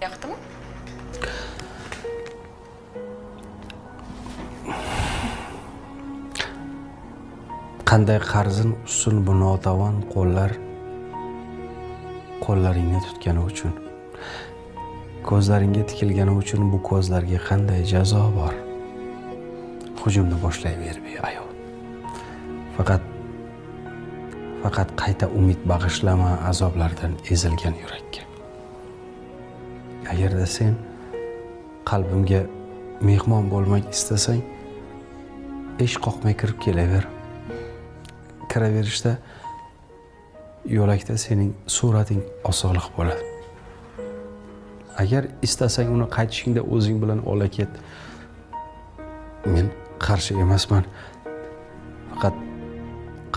Yoqdimi? Qanday qarzin ussin bu notavon qo'llar qo'llaringni tutgani uchun, ko'zlaringga tikilgani uchun bu ko'zlarga qanday jazo bor? Hujumni boshlayver beayov. Faqat qayta umid bag'ishlama azoblardan ezilgan yurakka. Agarda sen qalbimga mehmon bo'lmak istasang, eshik qoqmay kirib kelaver. Kiraverishda yo'lakda sening surating osig'liq bo'ladi. Agar istasang uni qaytishingda o'zing bilan ola ket. Men qarshi emasman. Faqat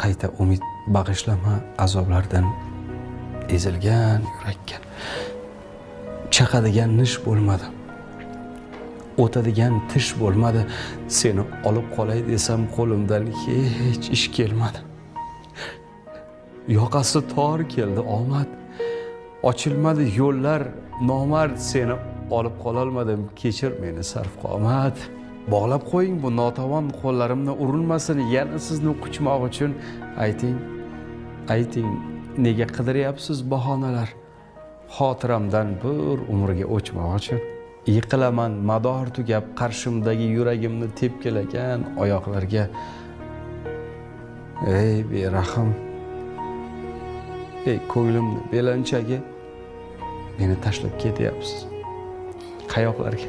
qayta umid bag'ishlama azoblardan ezilgan yurakka. Chaqadigan nish bo'lmadi. O'tadigan tish bo'lmadi. Seni olib qolay desam qo'limdan hech ish kelmadi. Yoqasi tor keldi omad. Ochilmadi yo'llar nomard, seni olib qololmadim, kechir meni sarfqomat. Bog'lab qo'ying bu notavon qo'llarimni, urinmasin yana sizni quchmoq uchun. Ayting, ayting, nega qidiryapsiz bahonalar? Xotiramdan bir umrga o'chmoq uchun. Yiqilaman mador tugab qarshimdagi yuragimni tepkilagan oyoqlarga. Ey berahm, ey ko'nglimni belanchagi, meni tashlab ketyapsiz qayoqlarga?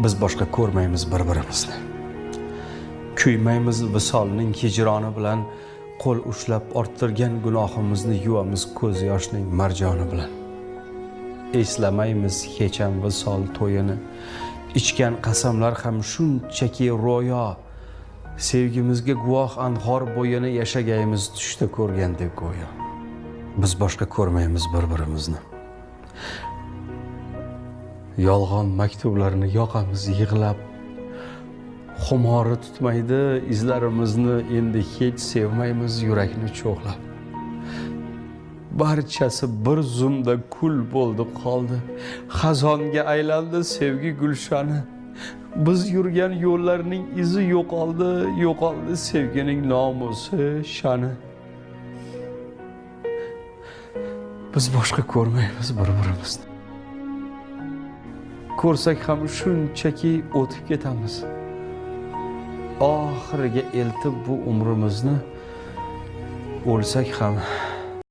Biz boshqa ko'rmaymiz bir-birimizni. Kuymaymiz visolning hijroni bilan, qo'l ushlab orttirgan gunohimizni yuvamiz ko'z yoshning marjoni bilan. Eslamaymiz hech ham visol to'yini. Ichgan qasamlar ham shunchaki ro'yo. Sevgimizga guvoh anhor bo'yini yashagaymiz tushda ko'rgandek go'yo. Biz boshqa ko'rmaymiz bir-birimizni. Yolg'on maktublarni yoqamiz yig'lab. Xumori tutmaydi izlarimizni, endi hech sevmaymiz yurakni cho'g'lab. Barchasi bir zumda kul bo'ldi qoldi. Xazonga aylandi sevgi gulshani. Biz yurgan yo'llarning izi yo'qoldi, yo'qoldi sevgining nomusi, shani. Biz boshqa ko'rmaymiz bir-birimizni. Ko'rsak ham shunchaki o'tib ketamiz. Oxiriga eltib bu umrimizni, o'lsak ham